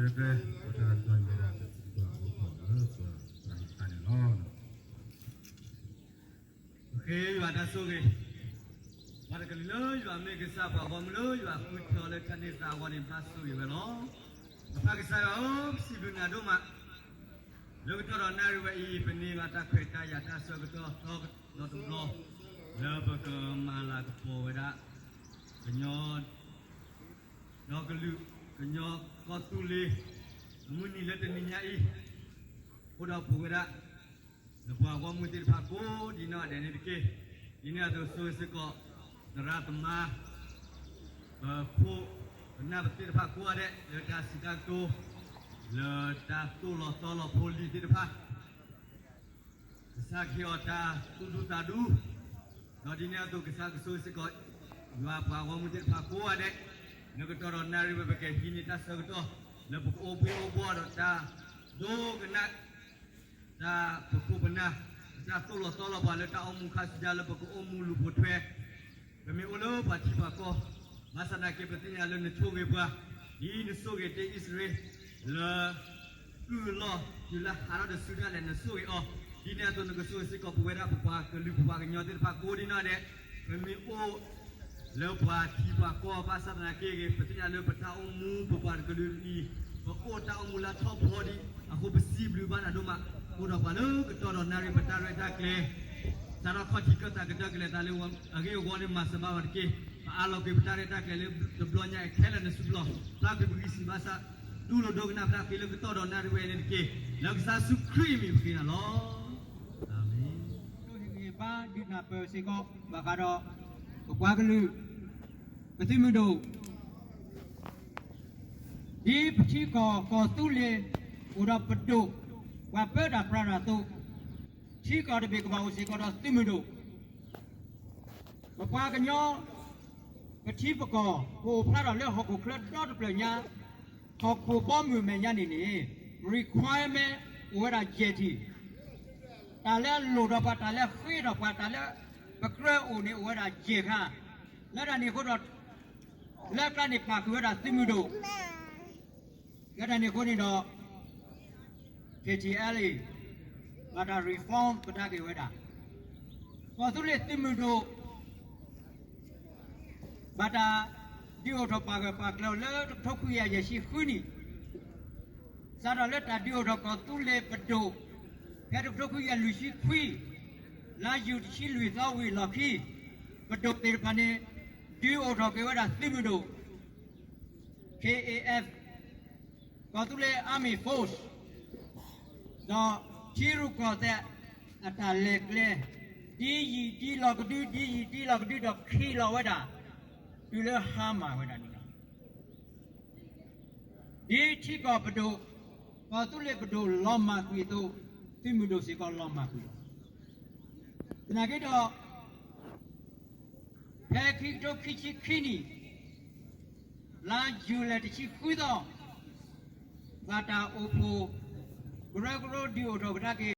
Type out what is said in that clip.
ပတၢ်ကတီၢ်န့ၣ်မ့ၢ်ဒၣ်ပစံးဘျုးအီၤလၢပတၢ်န့ၣ်လီၤ. ပဃ့ယွၤတၢ်ဆိၣ်ဂ့ၤ, ပှၤတကလုာ်လၢယွၤမ့ၢ်ကစၢ်, ပှၤဂီၢ်မုၢ်လၢယွၤဃုထၢအီၤလၢတၢ်န့ၢ်သါအဂီၢ်န့ၣ် ဘၣ်ဆိၣ်ဂ့ၤဝဲလီၤ. ပပၢ်ကစၢ်ယွၤဧၢ, ပစံးဘျုးနၤဒိၣ်မး လၢကတီၢ်ဒီးနၣ်ရံၣ်ဝဲအံၤ ပန့ၢ်ဘၣ်တၢ်ခွဲးတၢ်ယာ်တၢ်ဆၢကတီၢ် ဒီတဘျီ လၢပကမၤလၤကပီၤဝဲဒၣ် ကညီ ဒီကလုာ် ကညီကီၢ်သူလ့ၤ အမုၢ်နံၤလၢတနံၤညါအံၤ အိၣ်ဒီးပဝဲဒၣ် နပှၤဂီၢ်မုၢ်သ့ၣ်တဖၣ်ကိးဒ်နီၢ်ဒဲးန့ၣ်တက့ၢ်. ဒ်န့ၣ်အသိးဆိၣ်ဂ့ၤစ့ၢ်ကီး သရၣ်သမါ ပခိၣ်ပနၢ်ပသ့ၣ်တဖၣ်ကိးဂၤဒဲး လၢတၢ်စံးတၢ်ကတိၤ လၢတၢ်သိၣ်လီၤသီလီၤဖိလံၤသ့ၣ်တဖၣ် ကစၢ်ကဟ့ၣ်အီၤတၢ်သူၣ်ဒူသးဒူ, ဒီးဒ်န့ၣ်အသိးကစၢ်ကဆိၣ်ဂ့ၤစ့ၢ်ကီး ယွၤပှၤဂီၢ်မုၢ်သ့ၣ်တဖၣ်ကိးဂၤဒဲး လၢကတီၢ်ဒီးနၣ်ရံၣ်ဝဲ ပကဟံးန့ၢ်တၢ်ဆၢကတီၢ် လၢပကအိၣ်ဘှ့ၣ်အိၣ်ဘှီၣ်ဒီးတၢ်ဒိကနၣ် တၢ်ပခိၣ်ပနၢ်, တၢ်သိၣ်လီၤသီလီၤပှၤလၢတၢ်အိၣ်မူခါဆူညါလၢပကအိၣ်မူလူၤပိာ်ထွဲ ပမ့ၢ်အိၣ်လၢပှၤထံပှၤကီၢ်, ဘၣ်ဆၣ်သနာ်က့ ပသ့ၣ်ညါလၢနဆိၣ်ဂ့ၤပှၤ, ဒ်နဆိၣ်ဂ့ၤတ့ၢ်အံၣ်စရ့လး လၢ ကုၢ်အလီၢ် တုၤလၢဟးထီၣ်တစုဒၣ်လဲာ် နဆိၣ်ဂ့ၤအီၤ, ဒ်န့ၣ်အသိးနကဆိၣ်ဂ့ၤစ့ၢ်ကီးပဝဲဒၣ်ပပှၤကလုာ်ပပှၤကညီသ့ၣ်တဖၣ်ကိးဒ်နီၢ်ဒဲး, ပမ့ၢ်အိၣ် လၢပှၤထံပှၤကီၢ် ဘၣ်ဆၣ်သနာ်က့ဂ့ၤ ပသ့ၣ်ညါလၢပတၢ်အိၣ်မူပပှၤတကလုာ်အံၤ ပအိၣ်တၢ်အိၣ်မူလၢထီၣ်ဖီဒံးအဃိ ပစံးဘျုးဘၣ်နၤဒိၣ်မး, အိၣ်ဒီးပှၤလၢကတီၢ်ဒီးနၣ်ရံၣ် ပတၢ်ရဲၣ်တၢ်ကျဲၤ စးထီၣ်ခီၣ်ထံးကၢၢ်သးကတၢၢ်ကလဲၤသးလၢအဂ့ၢ်အဝီန့ၣ် မၤစၢၤဘၣ်ပှၤတက့ၢ်. ပအးလီၤက့ၤပတၢ်ရဲၣ်တၢ်ကျဲၤလၢတဘျီညါအံၤခဲလၢာ်နစုပူၤလီၤ. ဖျါက့ၤပဂံၢ်စၢ်ဘါစၢ် တူၢ်လိာ်ဒိကနၣ်ပတၢ်ဃ့လၢကတီၢ်ဒီးနၣ်ရံၣ်ဝဲအံၤန့ၣ်တက့ၢ်. လၢကစၢ်ယ့ၣ်ၡူးခရံာ်အမံၤပဃ့နၤလီၤ. အၤမ့ၣ်. ဒိၣ်ဟ့ၣ်ဂံၢ်ဟ့ၣ်ဘါဒုးနၢ်ပၢၢ်စ့ၢ်ကီး ဘၣ်ဃးဒီး ပပှၤကလုာ် ပသုးမုၢ်ဒိၣ် ဒ်ပထံကီၢ်ကီၢ်သူလ့ၤ အိၣ်ဒီးပဒိၣ် ပှၤပၢတၢ်ပြးတၢ်အသိး, ထံကီၢ်တဘ့ၣ်ကဘၣ်အိၣ်စ့ၢ်ကီးဒီးသုးမုၢ်ဒိၣ်, ပပှၤကညီ ပထံပကီၢ် ပအိၣ်ဖျါထီၣ်လၢဟီၣ်ခိၣ်ချၢဒီတဖျၢၣ်ညါ, ဟီၣ်ခိၣ်ဘီမုၢ်အမဲာ်ညါန့ၣ်န့ၣ် requirement အိၣ်ဝဲဒၣ်ယဲၢ်ထံၣ်, တၢ်လၢအလိၣ်ဒီးပှၤ တၢ်လၢအဃ့ထီၣ်ပှၤ တၢ်လၢပကြၢးအိၣ်န့ၣ် အိၣ်ဝဲဒၣ်ယဲၢ်ခါ, လၢတၢ်န့ၣ်အဃိဒီး လၢကျါန့ၣ်ပာ်ဃုာ်ဝဲဒၣ်သုးမုၢ်ဒိၣ်, လၢတၢ်န့ၣ်အဃိန့ၣ်ဒီး KTLA ဘၣ်တၢ် reform ကဒါက့ၤဝဲဒၣ် ကီၢ်သူလ့ၤသုးမုၢ်ဒိၣ် ဘၣ်တၢ်ဒုးအိၣ်ထီၣ်ပာ်ဂၢၢ်ပာ်ကျၢၤလၢတကထိခွံကယၤယဲၢ်ဆံဃုနံၣ်, စးထီၣ်လၢတၢ်ဒုးအိၣ်ထီၣ်ကီၢ်သူလ့ၤပဒိၣ် ဖဲတကထိခွံကယၤလွံၢ်ဆံခွံ လါယူၤတဆံလွံၢ်သီဝံၤအလီၢ်ခံ ပဒိၣ်သ့ၣ်တဖၣ်န့ၣ် ဒုးအိၣ်ထီၣ်က့ၤဝဲဒၣ်သုးမုၢ်ဒိၣ် K A F ကီၢ်သူလ့ၤ Army Force ဒီးထံရူၢ်ကီၢ်သဲးအတၢ်လဲၤကျဲ ဒ်ယံာ်ဒ်လီၤကဒု ဒ်ယံာ်ဒ်လီၤကဒု ဒီးခ့လီၤဝဲဒၣ် တုၤလၢဟါမၢ်ဝဲဒၣ်န့ၣ်လီၤ. ဒ်ထံကီၢ်ပဒိၣ် ကီၢ်သူလ့ၤပဒိၣ်လီၤမၢ်ကွံာ်အသိး သုးမုၢ်ဒိၣ်စ့ၢ်ကီးလီၤမၢ်ကွံာ်လီၤ. သနာ်က့ဒီး ဖဲခံကထိခံဆံခံနံၣ် လါယူၤလံတဆံဃုသီ ဘၣ်တၢ်အိၣ်ဖှိၣ်ကရၢကရိဒုးအိၣ်ထီၣ်ကဒါက့ၤ